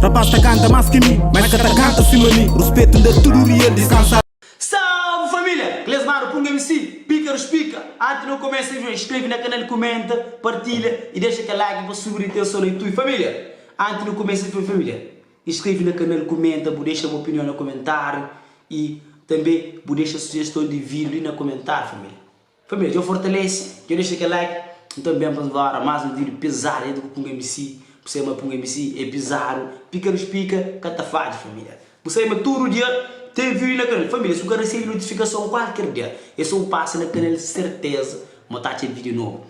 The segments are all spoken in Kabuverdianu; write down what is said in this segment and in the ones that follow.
Rapaz ta kanta más ki mi, ma es ka ta kanta sima mi Ruspetu N da tudu rial, diskansa. Salve família! Klesmar Punga MC, Pícaros Pica! Antes nu começa vídeo, inscreve na canal, comenta, partilha e deixa aquele like pa subir atenção na YouTube. Família, antes nu começa vídeo, família, inscreve na canal, comenta, bu deixa bu opinião na comentário e também bu deixa sugestão de vídeo li na comentário, família. Família, djo fortalece, djo dexa kel like, nton ben pa nbora más un vídeo pizadu dentro ku Punga MC, bu sabe ma Punga MC é pizadu, pika dos pika ka ta fadja família, bu sabe ma tudu dia ten vídeo na kanal, família si bu ka resebe notifikason kualker dia é so bu pasa na kanal serteza ma ta atxa vídeo nobu.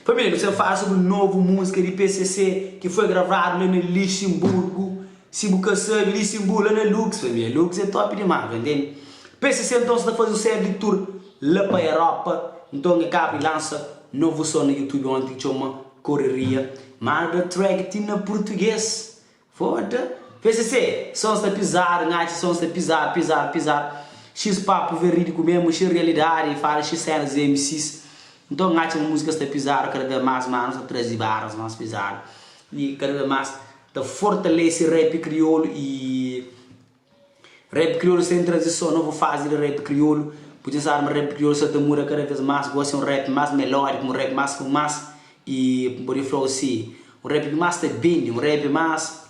Família, nu sta fala sobri novu múzika di PCC ki foi gravadu la na Lixinburgu, Si bu ka sabe, li sin bu la na Lux famia, Lux é top dimás, bu entende? PCC nton sta faze un série di tour la pa Europa, nton e kaba di lansa novu son na YouTube onti ki txoma Correria, manda da track ti na português, foda! PCC, son sta pizadu, ngatxa son sta pizadu, pizadu, pizadu, xis papu verídiku mesmu, xis realidadi, fala xis cenas di MCs, nton ngatxa ma múzika sta pizadu kada vez más, manu sta trazi barras más pizadu y kada vez más. Ta fortalece rap kriolu y rap kriolu sta en tranzison, novu fazi di rap kriolu. Bu ten sabe ma rap kriolu sta ta muda kada vez mas, gosi é un rap mas melódiku, un rap mas ku mas y N pode fla-u si, un rap ki mas ta bende, un rap mas,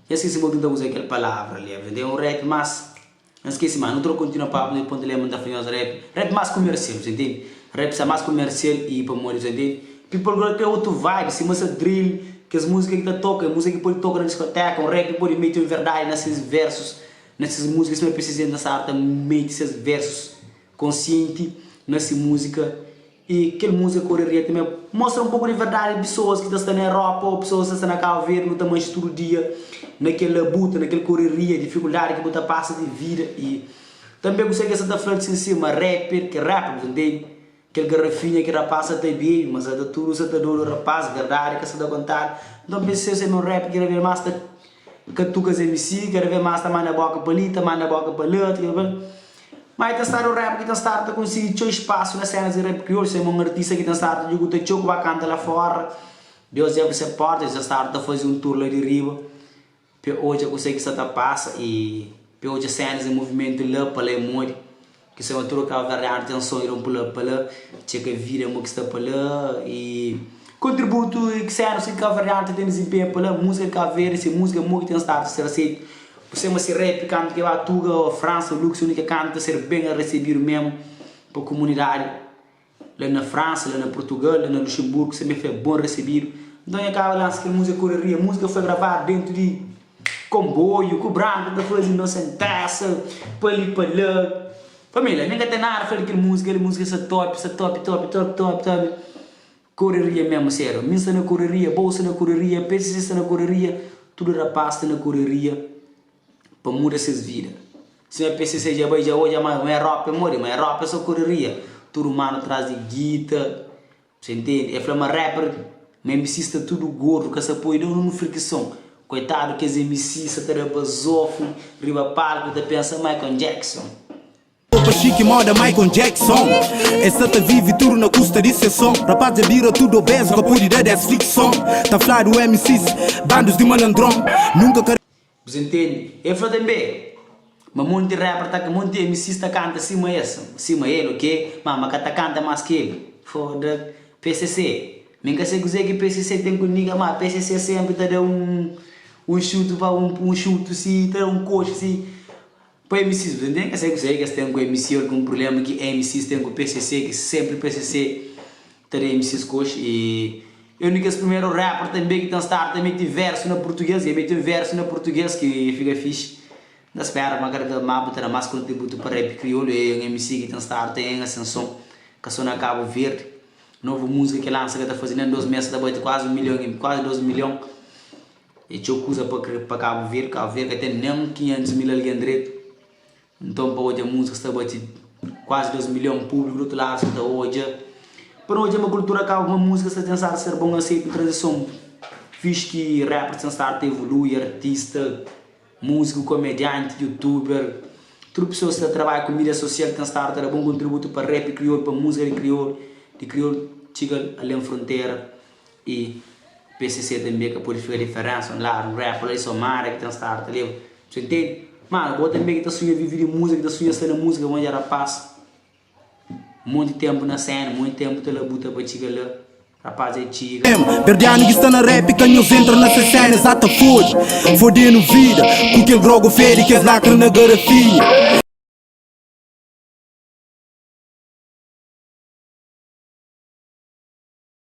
dja skese mo ki N ta uza kel palavra li, un rap mas. N skesi ma nu troka kontinua papu na ponta lema N ta fla nhos rap rap mas kumersial bu sa intende rap sta mas kumersial i pamodi bu sa intende people gora kre otu vibe sima sa drill kes musika ki ta toka musika ki pode toka na diskoteka un rap pode meti un verdadi na ses versus na ses musika sima PCZ ta staba ta meti ses versus konsienti na se musika. I kel múzika Correria tanbê mostra un poku di verdadi di pesoas ki ta sta na Europa ô pesoas ki ta sta na Kabu Verdi. Nu ta manxe tudu dia na kel labuta, na kel correria, difikuldadi ki bu ta pasa di vida. I tanbê kuzê ki es sa ta fla di sin sin ma rapper ki rapper, bu ta ntende? Kel garafinha ki rapaz sa ta bebe, ma sa ta tudu sa ta dodu rapaz, verdadi ka sa ta kontadu. Nton pensa se ma un rapper ki kada bês más ta katuka es MC, kada bês más ta manda boka pa li, ta manda boka pa la, ta Ma e ta stadu rap ki ta stadu ta konsigi txeu spasu na senas di rap kriolu, sema un artista ki ta stadu ta djuguta txeu ku ba kanta la fora, Deus abri se porta, e ta stadu ta fazi un tour la di riba pa e odja kuse ki sta ta pasa y pa e odja senas di movimentu la pa la e modi ki sema tudu kabuverdianu ten sonhu di un pula pa la, txeka vida mo ki sta pa la y kontributu ki senas ki kabuverdianu ta ten dizinpenha pa la, musika di Kabu Verdi se musika mo ki ten stadu ta ser asetu. Bu sema si rap kantu ke ba tuga o frança o lux undi ke kanta ta ser bem arrecebido memo pa comunidade la na frança la na portugal la na luxemburgo seme foi bom recebido nton nha kaba lança kel musica correria musica foi gravado dentro di comboio ku branco ta fazi nocentressa pa li pa la família mi ka ten nada fla di kel musica li musica sta top sta top top top top top. Koreria mesmu serio mi sta na koreria bo sta na koreria pcc sta na koreria tudu rapaz sta na koreria pa muda ses vida sima pcc dja bai dja odja ma europa é modi ma europa é so koreria tudu manu tras di guita sa intende el fla ma rapper ma mc sta tudu gordu ka sa poi da un frikison koitadu kes mc sa ta da bazofu riba palku ta pensa michael jackson. Ropa xiki moda Michael Jackson Es sa ta vivi tudu na kusta di ses son Rapaz dja bira tudu obezu ka podi da 10 frikson Ta fladu MCs, bandus di malandron Nunka ka. Bu sa intende? El fla tanbe ma monti rapper ta monti MCs ta kanta sima es, sima el ok, ma ma ka ta kanta mas ki el. Foda PCC. Mi N ka sai kuze ki PCC ten ku niga ma PCC senpri ta da un un xutu pa un un xutu si, ta da un koxi si. Pa MCs, bu ta ntende? Ka sai kuzê ki es ten ku MC algun prubléma ki MCs ten ku PCC ki sénpri PCC ta da MCs koxi y é un di kes primeru rapper tanbê ki ten stadu ta mete vérsu na purtugês e mete un vérsu na purtugês ki fika fixi. N ta spera ma kada bês más bu ta da más kontributu pa rap kriolu é un MC ki ten stadu ta en asenson ka sô na Kabu Verdi. Novu múzika ki lansa ka ta faze nen 2 mês ta bate kuazi un milhon y kuazi 2 milhon. É txeu kuza pa kre pa Kabu Verdi, Kabu Verdi ka ten nen 500 mil algen dretu, nton pa odja múzika sta bati kuazi 2 milhon públiku di otu ladu sta ta odja, pa nu odja ma kultura Kabu ma múzika sta ten stadu ser bon aseitu tranzison fixi ki rappers ten stadu ta evolui, artista, múziku, komedianti, youtuber, tudu pesoas ki ta trabadja ku mídia sosial ten stadu ta da bon kontributu pa rap kriolu, pa múzika di kriolu, di kriolu txiga alen frontera y. PCC tanbe ka pode fika diferensa un ladu un rapper la di Somada ki ten stadu ta leba bu intende? Mano bo tanbe ki ta sunha vive di múzika ki ta sunha sta na múzika bo dja rapaz monti tempu na sena monti tempu ta labuta pa txiga la rapaz dja txiga. Berdianu ki sta na rap ka nhos entra na se sena es ata fode fodenu vida ku kel grogu fedi kes lakra na garafinha.